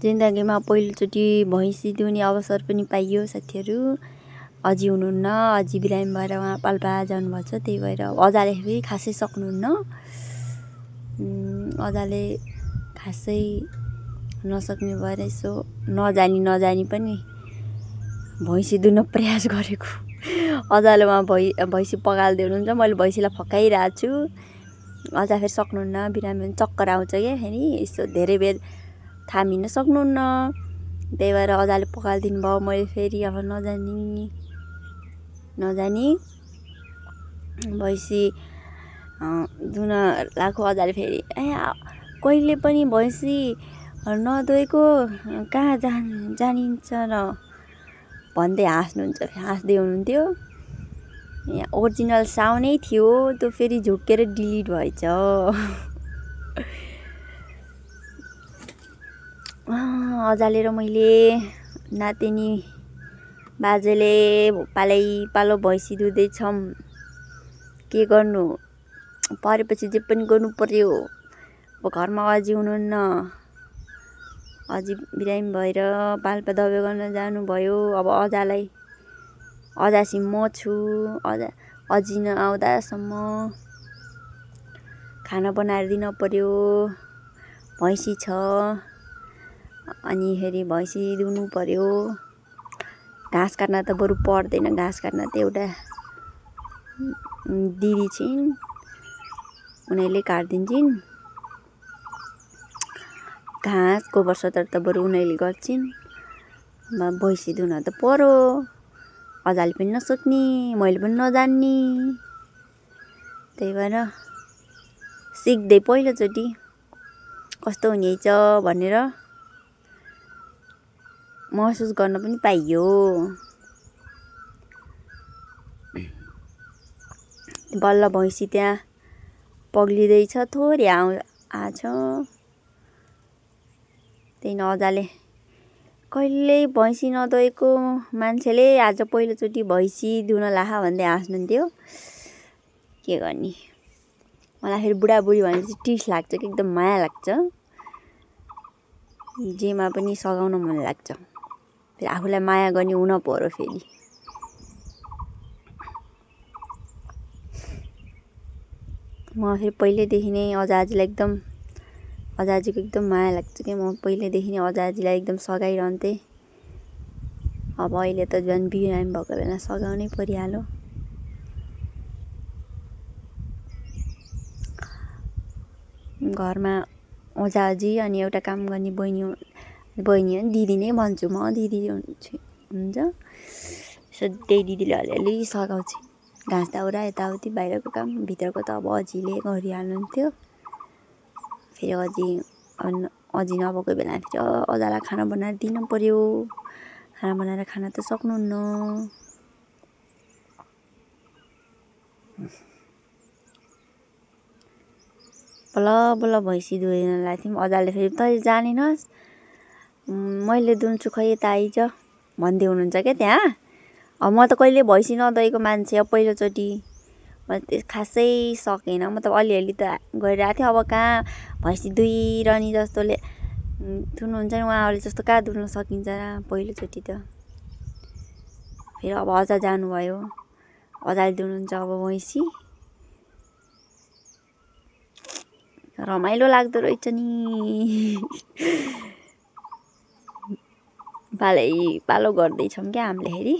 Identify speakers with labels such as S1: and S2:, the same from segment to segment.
S1: जिन्दगीमा पहिलोचोटि भैँसी दुहुने अवसर पनि पाइयो साथीहरू। अजी हुनुहुन्न, अजी बिरामी भएर उहाँ पाल्पा जानुभएको छ, त्यही भएर अजाले फेरि खासै सक्नुहुन्न। अजाले खासै नसक्ने भएर यसो नजानी पनि भैँसी दुहुन प्रयास गरेको। अजाले उहाँ भैँसी पगाल्दै हुनुहुन्छ, मैले भैँसीलाई फकाइरहेको छु। अजा फेरि सक्नुहुन्न, बिरामी चक्कर आउँछ क्या, फेरि यसो धेरै बेर थामिन सक्नुहुन्न, त्यही भएर अजाले पकालिदिनु भयो। मैले फेरि अब नजानी भैँसी दुहुन लाग्यो। अजाले फेरि कहिले पनि भैँसी नदोएको कहाँ जानिन्छ र भन्दै हाँस्दै हुनुहुन्थ्यो। यहाँ ओरिजिनल साउन्डै थियो, त्यो फेरि झुक्केर डिलिट भएछ। अजाले र मैले नातिनी बाजेले पालो भैँसी दुहुँदैछौँ। के गर्नु परेपछि जे पनि गर्नु पर्यो। अब घरमा अजी हुनुहुन्न, अजी बिरामी भएर पाल्पा दबाई गर्न जानुभयो। अब अजासित म छु। अजी नआउँदासम्म खाना बनाएर दिन पर्यो। भैँसी छ, अनि फेरि भैँसी दुहुनु पर्यो। घाँस काट्न त बरु पर्दैन, घाँस काट्न त एउटा दिदी छिन्, उनीहरूले काटिदिन्छन्। घाँस गोबर सदर त बरु उनीहरूले गर्छिन्। भैँसी दुहुन त पर्यो। अजाले पनि नसक्ने, मैले पनि नजान्ने, त्यही भएर सिक्दै पहिलोचोटि कस्तो हुने रहेछ भनेर महसुस गर्न पनि पाइयो। बल्ल भैँसी त्यहाँ पग्लिँदैछ, थोरै आछ। त्यही अजाले कहिल्यै भैँसी नदोएको मान्छेले आज पहिलोचोटि भैँसी दुहुन लाहा भन्दै हाँस्नुहुन्थ्यो। के गर्ने, मलाई फेरि बुढाबुढी भनेपछि टिस लाग्छ कि एकदम माया लाग्छ। जेमा पनि सघाउन मन लाग्छ। फेरि आफूलाई माया गर्ने हुन पर्यो। फेरि म फेरि पहिल्यैदेखि नै अजाजीको एकदम माया लाग्छ कि म पहिल्यैदेखि नै अजाजीलाई एकदम सघाइरहन्थेँ। अब अहिले त झन् बिरामी भएको बेला सघाउनै परिहाल्यो। घरमा अजाजी अनि एउटा काम गर्ने बहिनी दिदी नै भन्छु म, दिदी हुन्छ। त्यही दिदीले अलिअलि सघाउँछ, घाँस दाउरा यताउति बाहिरको काम। भित्रको त अब अजीले गरिहाल्नुहुन्थ्यो। फेरि अजी नभएको बेला फेरि अजालाई खाना बनाएर दिन पर्यो। खाना बनाएर खान त सक्नुहुन्न। बल्ल भैँसी दुहेन लाग्थ्यौँ। अजाले फेरि तँ जानेनस्, मैले दुहुन्छु खै यता आइज भन्दै हुनुहुन्छ क्या त्यहाँ। अब म त कहिले भैँसी नदोएको मान्छे, अब पहिलोचोटि मैले खासै सकेन। म त अलिअलि त गरिरहेको थिएँ। अब कहाँ भैँसी दुहिरहने जस्तोले दुहुनुहुन्छ नि उहाँहरूले जस्तो कहाँ दुहुन सकिन्छ र पहिलोचोटि त। फेरि अब अजा जानुभयो, अजाले दुहुनुहुन्छ अब भैँसी। रमाइलो लाग्दो रहेछ नि। पालो गर्दैछौँ क्या हामीले फेरि।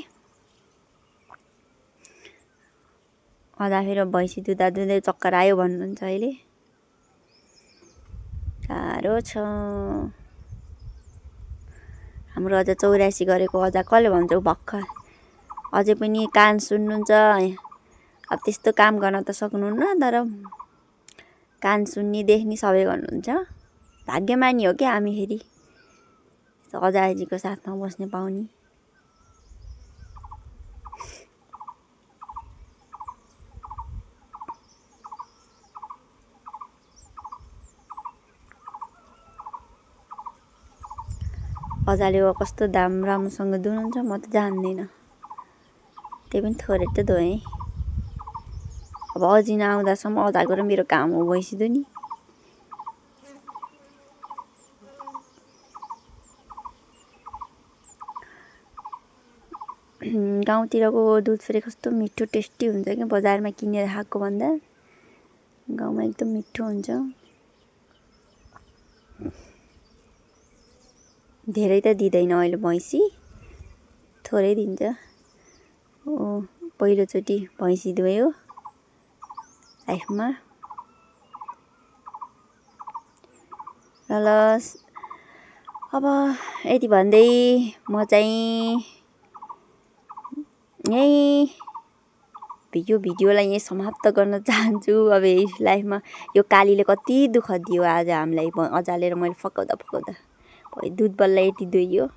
S1: अजा फेरि भैँसी दुहुँदै चक्कर आयो भन्नुहुन्छ अहिले। गाह्रो छ। हाम्रो अझ 84 गरेको अजा कसले भन्छ भर्खर। अझै पनि कान सुन्नुहुन्छ। अब त्यस्तो काम गर्न त सक्नुहुन्न, तर कान सुन्ने देख्ने सबै गर्नुहुन्छ। भाग्यमानी हो क्या हामी फेरि अजाजीको साथमा बस्ने पाउने। अजाले कस्तो राम्रोसँग दुहुनुहुन्छ, म त जान्दिनँ। त्यही पनि थोरै त धोएँ। अब अजी नआउँदासम्म अजाको र मेरो काम हो भैँसी दुहुने। गाउँतिरको दुध फेरि कस्तो मिठो टेस्टी हुन्छ कि बजारमा किनेर खाएको भन्दा गाउँमा एकदम मिठो हुन्छ। धेरै त दिँदैन अहिले भैँसी, थोरै दिन्छ। पहिलोचोटि भैँसी दुयो लाइफमा। ल अब यति भन्दै म चाहिँ यही यो भिडियोलाई यहीँ समाप्त गर्न चाहन्छु। अब लाइफमा यो कालीले कति दुःख दियो आज हामीलाई, अचालेर मैले फकाउँदा दुध बल्ल यति दुइयो।